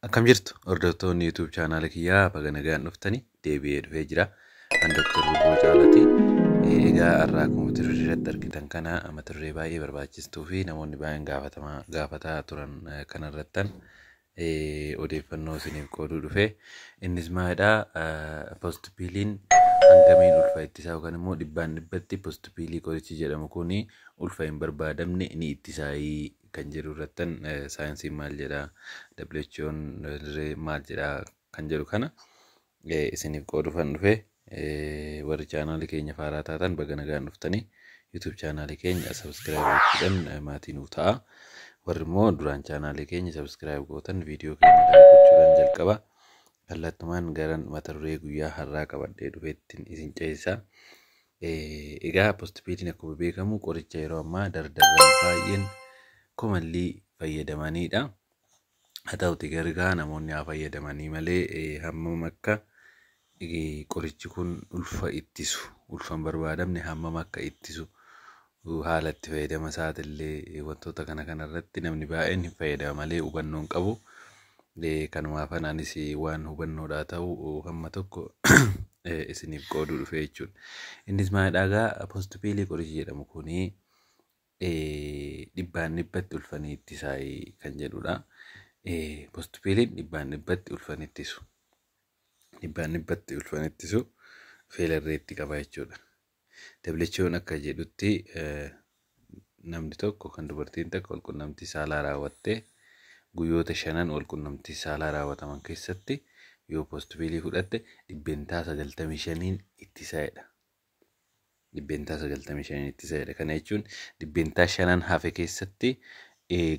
Akkam jirtu hordoftoonni YouTube chaanaala kiyyaa, baga nagaan dhuftanii, deebi'ee dhufee jira. An Dr. Bubboo Caalaati. Egaa har'aa akkuma mata duree irratti argitan kana mata duree baay'ee barbaachistuu fi namoonni baay'een gaafataa turan kanarrattan odeeffannoo isiniif qooduu dhufe. Innis maalidhaa? Postpilliin hangamiin ulfa ittisaa yookaan immoo dhibbaan dhibbatti postpillii qorichi jedhamu kuni ulfa hin barbaadamne ni ittisaayii kan jedhu irrattan, saayinsiin maal jedhaa, WHO'n maal jedhaa kan jedhu kana isiniif qooduufan dhufe. Warri chaanaalii keenya faaraa taatan baga nagaan dhuftanii, YouTube chaanaalii keenya subscribe gochuudhaan maatii nuuf ta'a. Warri immoo duraan chaanaalii keenya subscribe gootan viidiyoo keenya like gochuudhaan jalqaba. Kallattumaan gara mata duree guyyaa har'aa qabadhee dhufeettiin isin ceesisa. Egaa postpilliin akkuma beekamu qoricha yeroo ammaa dardarran baay'een commonly fayyadamanidha. Haa ta'uti gargaa namoonni haa fayyadamanii malee hammam akka qorichi kun ulfa ittisu, ulfa hin barbaadamne hammam akka ittisu, haala itti fayyadama isaatillee wantoota kana kanarratti namni baay'een hin fayyadama malee hubannoo hin qabu. Kanumaaf anis waan hubannoodhaa ta'u hamma tokko isiniif qooduu dhufe jechuudha. Innis maalidhaa? Egaa postpillii qorichi jedhamu kuni dhibbaan dhibbatti ulfa ni ittisaa kan jedhudha. Postpilliin dhibbaan dhibbatti ulfa ni ittisu. Dhibbaan dhibbatti ulfa ni ittisu, failure rate qaba jechuudha. WHO'n akka jedhutti namni tokko kan dubartiin takka walqunnamtii saalaa raawwattee guyyoota shanan walqunnamtii saalaa raawwataman keessatti yoo postpillii fudhatte 95%n ittisaadha. 95%n ittisaadha. Kana jechuun 5% hafe keessatti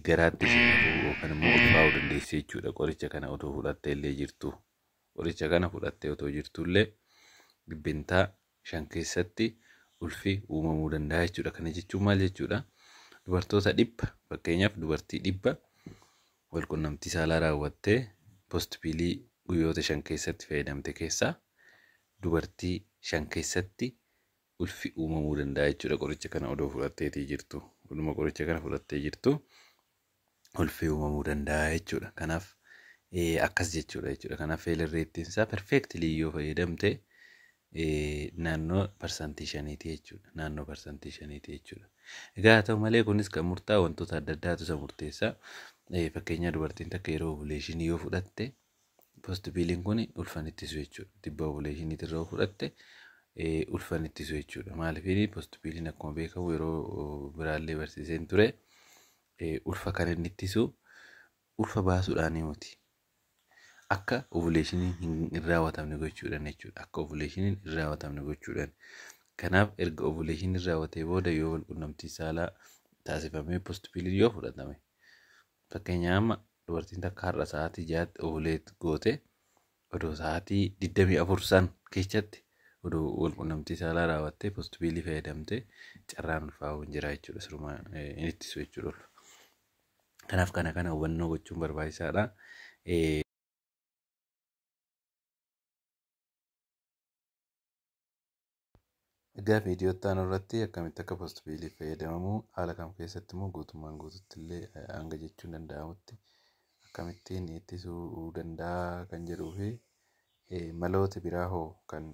garaatti si hafuu yookaan immoo ulfaa'uu dandeessi jechuudha. Qoricha kana otoo fudhattee illee jirtu. Qoricha kana fudhattee otoo jirtu illee 5% keessatti ulfi uumamuu danda'a jechuudha. Kana jechuun maal jechuudha? Dubartoota 100, fakkeenyaaf dubartii 100 walqunnamtii saalaa raawwattee postpillii guyyoota 5 keessatti fayyadamte keessaa dubartii 5 keessatti ulfi uumamuu danda'a jechuudha. Qoricha kana odoo fudhatteetii jirtu. Oduma qoricha kana fudhattee jirtu ulfi uumamuu danda'a jechuudha. Kanaaf akkas jechuudha. Kanaaf failure rateiin isaa perfectly yoo fayyadamte naannoo 5%ti jechuudha. Naannoo 5%ti jechuudha. Egaa haa ta'u malee kunis kan murtaa'u wantoota adda addaatu isa murteessa. Fakkeenyaaf dubartiin takka yeroo ovulationii yoo fudhatte postpilliin kun ulfa hin ittisu jechuudha. Tibba ovulationiitirra yoo fudhatte ulfa hin ittisu jechuudha. Maaliif? Postpilliin akkuma beekamu yeroo biraallee barsiiseen ture, ulfa kan inni ittisu ulfa baasuudhaan miti. Akka ovulationiin hin raawwatamne gochuudhaan jechuudha. Akka ovulationiin hin raawwatamne gochuudhaan. Kanaaf erga ovulationiin raawwatee booda yoo walqunnamtii saalaa taasifamee postpilliin yoo fudhatame, fakkeenyaaf amma dubartiin takka har'a sa'aatii 6tti ovulate goote, odoo sa'aatii 24 san keessatti odoo walqunnamtii saalaa raawwattee postpillii fayyadamte carraan ulfaa'uu hin jira jechuudha. Sirumaa hin ittisu jechuudha ulfa. Kanaaf kana kana hubannoo gochuun barbaachisaadha. Egaa viidiyoo itti aanu irratti akkamitti akka postpillii fayyadamamu, haala kam keessatti immoo guutummaan guututti illee hanga jechuun danda'amutti akkamittiin ittisuu danda'a kan jedhuu fi maloota biraa hoo kan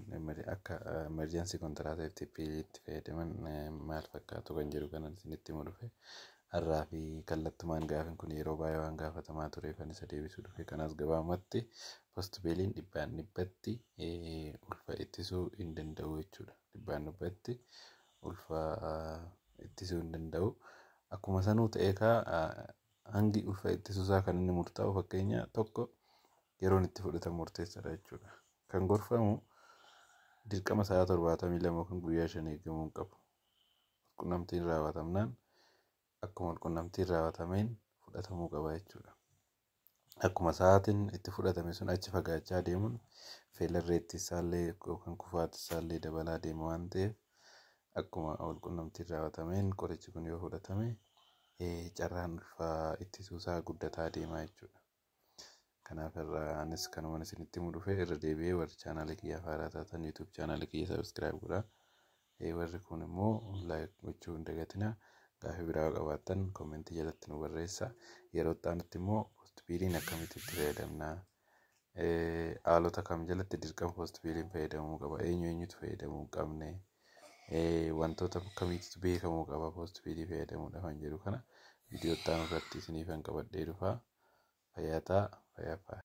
akka emergency contraceptive pilliitti fayyadaman maal fakkaatu kan jedhu kanan isinitti himuu dhufe. Har'aa fi kallattumaan gaafin kun yeroo baay'ee waan gaafatamaa tureef kan isa deebisuu dhufe. Kanaas gabaabumatti postpilliin dhibbaan dhibbatti ulfa ittisuu hin danda'u jechuudha. Dhibbaan dhibbatti ulfa ittisuu hin danda'u. Akkuma sanuu ta'ee kaa hangi ulfa ittisuusaa kan inni murtaa'u fakkeenya tokko yeroon itti fudhatamu murteessaadha jechuudha. Kan gorfamu dirqama sa'a 72 yookaan guyyaa 5 eegamuu hin qabu. Qunnamtiin raawwatamnaan akkuma qunnamtiin raawwatameen fudhatamuu qaba jechuudha. Akkuma sa'aatiin itti fudhatame sun achi fagaachaa deemuun failure rate isaallee yookaan kufaatii isaallee dabalaa deema waan ta'eef, akkuma walqunnamtiin raawwatameen qorichi kun yoo fudhatame carraan ulfaa ittisuusaa guddataa deema jechuudha. Kanaaf irraa anis kanuma isinitti himuu dhufe. Irra deebi'ee warri chaanaalii kiyyaaf haaraa taatan YouTube chaanaalii kiyya subscribe godhaa. Warri kun immoo like gochuu hin dagatinaa. Gaafii biraa yoo qabaattan commentii jalatti nu barreessaa. Yeroo itti aanutti immoo Post pilliin akkamitti itti fayyadamna? Haalota kam jalatti dirqama post pilliin fayyadamuu qaba? Eenyu eenyutu fayyadamuu hin qabne? Wantoota akkamiitu beekamuu qaba post pillii fayyadamuudhaaf kan jedhu kana viidiyoo itti aanu irratti isiniifan qabadhee dhufa. Fayyaa ta'aa. Fayyaa fa'aa.